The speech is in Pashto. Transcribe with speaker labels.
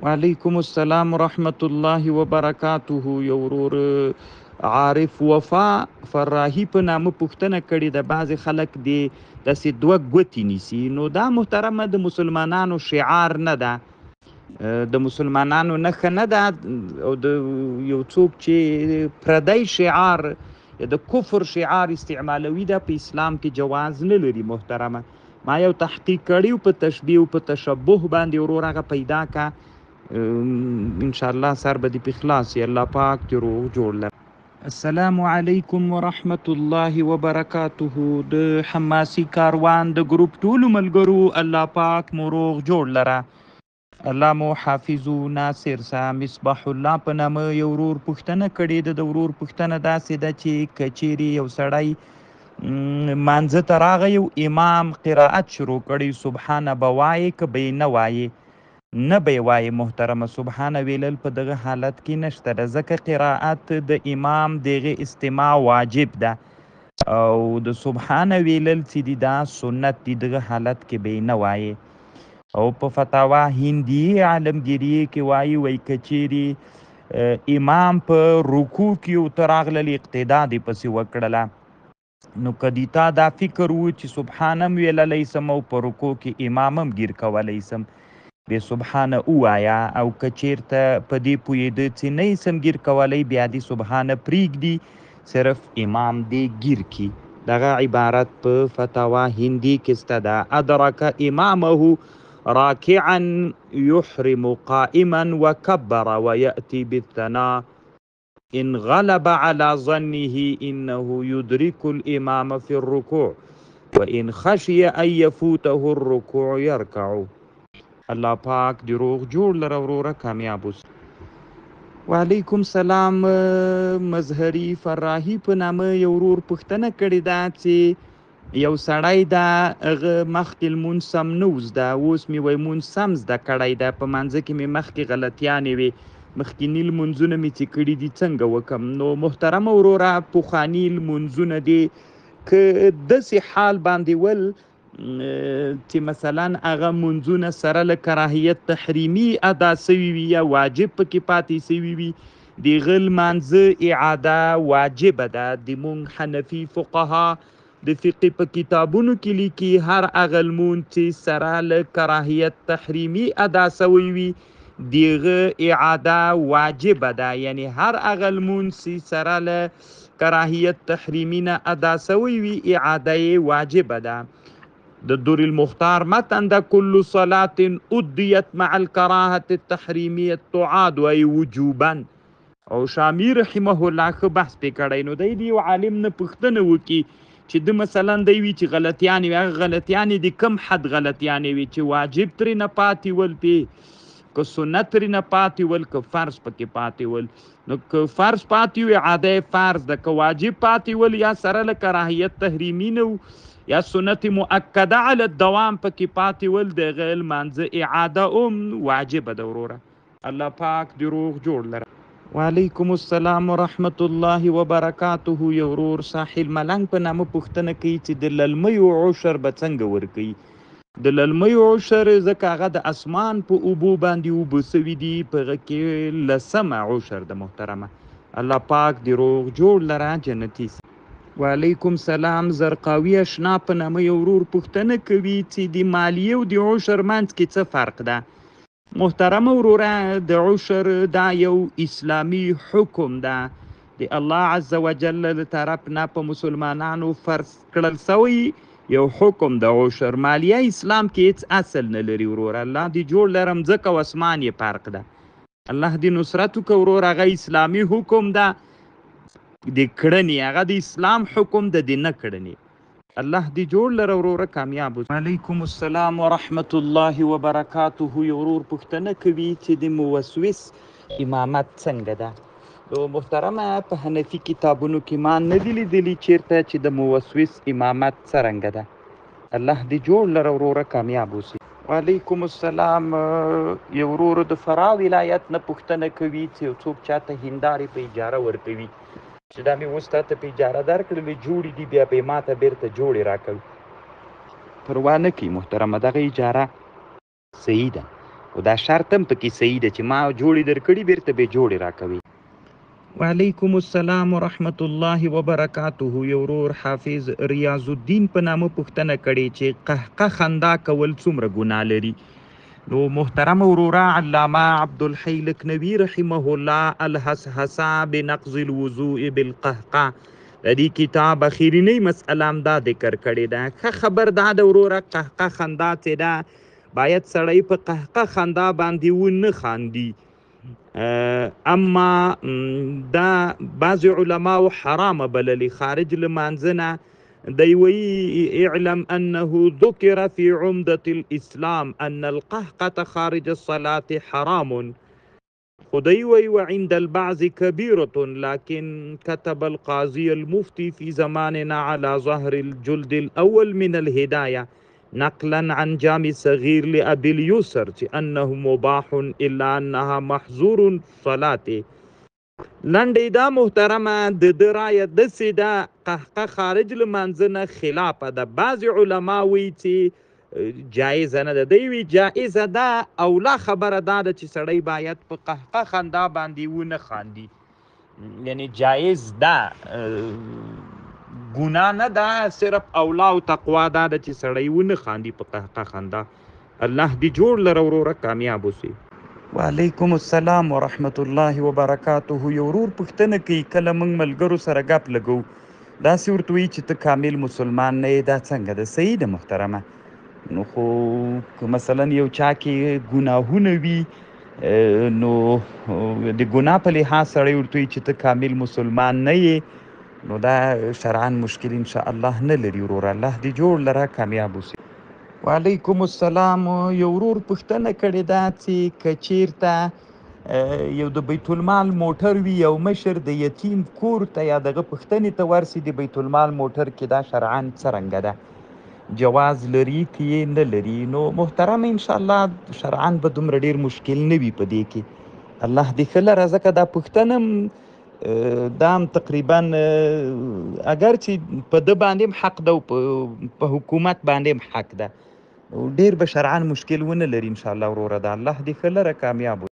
Speaker 1: وعلیکم السلام ورحمت الله وبرکاته. یو ورور عارف وفا فراهي په نامه پوښتنه کړې ده، بعضې خلک دې داسې دوه ګوتې نیسي، نو دا محترمه د مسلمانانو شعار نه ده، د مسلمانانو نښه نه ده، او د یو څوک چې پردی شعار یا د کفر شعار استعمالوي دا په اسلام کې جواز نه لري. محترمه ما یو تحقیق کړی په تشبیه او په تشبه باندې، ورور هغه پیدا کا، ان شاء الله سر به دې په خلاص شي. الله پاک دې روغ جوړ لره. السلام علیکم ورحمت الله وبرکاته. د حماسي کاروان د ګروپ ټولو ملګرو الله پاک مو روغ جوړ لره، الله مو حافظ و ناصر سه. مصباح الله په نامه یو ورور پوښتنه کړې ده. د ورور پوښتنه داسې ده چې که چیرې یو سړی مانځه ته راغی او امام قرائت شروع کړی، سبحانه به وایې که به یې نه وایې؟ نه به یې وایې محترمه. سبحانه ویلل په دغه حالت کې نشته ده، ځکه قرائت د امام دغه استماع واجب ده او د سبحانه ویلل چې دي دا سنت دي، دغه حالت کې به یې نه وایې. او په فتاوا هندیه عالمګیریه کې وایي، وایي که چیرې امام په رکوع کې او ته راغلل اقتدا دې پسې وکړله، نو که دې تا دا فکر و چې سبحان هم ویللی سم او په رکوع کې امام هم ګیر کولی سم، بیا سبحانه ووایه. او که چیرته په دې پوهېده چې نه یې سم ګیر کولی، بیا دې سبحانه پرېږدي، صرف امام دې ګیر کړي. دغه عبارت په فتاوا هندي کې سته ده، ادرک امامه راکعا يحرم قائما وكبر ويأتي بالثناء إن غلب على ظنه إنه يدرك الإمام في الركوع وإن خشي أن يفوته الركوع يركع. الله پاک دې روغ جوړ لره وروره، کامیاب اوسې. وعلیکم سلام. مظهري فراهي په نامه یو ورور پوښتنه کړې ده چې یو سړی ده، هغه مخکې لمونځ سم نه و زده، اوس مې وایي لمونځ سم زده کړی ده، په مانځه کې مې مخکې غلطیانې وې، مخکیني لمونځونه مې چې کړي دي څنګه وکم؟ نو محترمه وروره، پخواني لمونځونه دې که داسې حال باندې ول چې مثلا هغه مونځونه سره له کراهیت تحریمي ادا سوي وي یا واجب پکې پاتې سوي وي، د هغه لمانځه اعاده واجبه ده. د مونږ حنفي فقها د فقې په کتابونو کې لیکي هر هغه لمونځ چې سره له کراهیت تحریمي ادا سوی وي د هغه اعاده واجبه ده، یعنی هر هغه لمونځ چې سره له کراهیت تحریمي نه ادا سوی وي اعاده یې واجبه ده. د در المختار متن ده، کل صلاة ادیت مع الکراهة التحریمیة تعاد ای وجوبا. او شامی رحمه الله ښه بحث پې کړی. نو دی د یو عالم نه پوښتنه وکړي چې ده مثلا دی وي چې غلطیانې وي، هغه غلطیانې د کم حد غلطیانې وي چې واجب ترې نه پاتې ول، پې که سنت ترې نه پاتې ول، که فرض پکې پاتې ول. نو که فرض پاتې وي اعاده یې فرض ده، که واجب پاتې ول یا سره له کراهیت تحریمي نه و یا سنت مؤکده علی الدوام پکې پاتې ول، د هغه لمانځه اعاده هم واجبه ده. وروره الله پاک دې روغ جوړ لره. وعلیکم السلام ورحمت الله وبرکاته. یو ورور ساحل ملنګ په نامه پوښتنه کوي چې د للمیو عشر به څنګه ورکوي؟ د للمیو عشر ځکه هغه د اسمان په اوبو باندې اوبه سوي دي، په هغه کې لسمه عشر ده. محترمه الله پاک دې روغ جوړ لره، جنتي سي. وعلیکم سلام. زرقاوي اشنا په نامه یو ورور پوښتنه کوي چې د مالیې او د عشر منځ کې څه فرق ده؟ محترمه وروره، د عشر دا یو اسلامي حکم ده، د الله عز وجل له طرف نه په مسلمانانو فرض کړل سوی یو حکم د عشر. مالیه اسلام کې هیڅ اصل نه لري وروره. الله دې جوړ لره، مځکه او اسمان یې فرق ده. الله دې نصرت وکړه وروره. هغه اسلامي حکم ده د کړنې، هغه د اسلام حکم ده د نه کړنې. الله دې جوړ لره وروره، کامیاب اوسې. وعلیکم السلام ورحمت الله وبرکاته. یو ورور پوښتنه کوي چې د موسوس امامت څنګه ده؟ نو محترمه، په حنفي کتابونو کې ما نه دي لیدلي چیرته چې د موسوس امامت څرنګه ده. الله دې جوړ لره وروره، کامیاب اوسې. وعلیکم السلام. یو ورور د فراه ولایت نه پوښتنه کوي چې یو څوک چاته هندارې په اجاره ورکوي چې دا مې اوس تاته په اجاره درکړلې، جوړې دي، بیا به یې ماته بېرته جوړې راکوي. پروا نه کوي محترمه، دغه اجاره صحیح ده. خو دا شرط هم پکې صحیح ده چې ما جوړې درکړي بیرته به جوړې راکوي. وعلیکم السلام ورحمت الله وبرکاته. یو ورور حافظ ریاض الدین په نامه پوښتنه کړې چې قهقه خندا کول څومره ګناه لري؟ نو محترم وروره، علامه عبدالحی لکنوی رحمه الله الحسحسه بنقض الوضوء بالقهقه د دې کتاب اخیرینۍ مسئله هم دا ذکر کړې ده. ښه خبر دا ده وروره، قهقه خندا چې ده باید سړی په قهقه خندا باندې ونه خاندي. اما دا بعض علماو حرامه بللې خارج له مانځه نه دی وایي اعلم انه ذکر في عمدة الاسلام ان القهقة خارج الصلاة حرام، خو دی وایي وعند البعض كبيرة، لكن كتب القاضي المفتي في زماننا على ظهر الجلد الأول من الهداية نقلا عن جامع صغير لأبي اليسر چې انه مباح الا انها محظور الصلاة. لنډه دا محترمه د ده رایه داسې ده، قهقه خارج له مانځه نه خلافه ده. بعضې علما وایي چې جایزه نه ده، دی وایي جایزه ده، او لا خبره دا ده چې سړی باید په قهقه خندا باندې ونه خاندي، یعنی جایز ده، ګناه نه ده، صرف اولا او تقوا دا ده چې سړی ونه خاندي په قهقه خندا. الله دې جوړ لره وروره، کامیاب اوسې. وعلیکم السلام ورحمت الله وبرکاته. یو ورور پوښتنه کوي کله موږ ملګرو سره ګپ لګو داسې ورته وایي چې ته کامل مسلمان نه یې، دا څنګه ده؟ صحیح ده محترمه. نو خو که مثلا یو چا کې ګناهونه وي نو د ګناه په لحاظ سړی ورته وایي چې ته کامل مسلمان نه یې، نو دا شرعاً مشکل ان شاء الله نه لري وروره. الله دې جوړ لره، کامیاب اوسې. وعلیکم السلام. یو ورور پوښتنه کړې ده چې که چیرته یو د بیت المال موټر وي او مشر د یتیم کور ته یا دغه پوښتنې ته ورسي د بیت المال موټر کې، دا شرعاً څرنګه ده، جواز لري که یې نه لري؟ نو محترم ان شاء الله شرعاً به دومره ډیر مشکل نه وي په دې کې. الله دې ښه لره، ځکه دا پوښتنه هم دا هم تقریبا اګر چې په ده باندې هم حق ده او په حکومت باندې هم حق ده، ډیر به شرعاً مشکل ونه لري ان شاء الله وروره. ده الله دې ښه لره، کامیاب.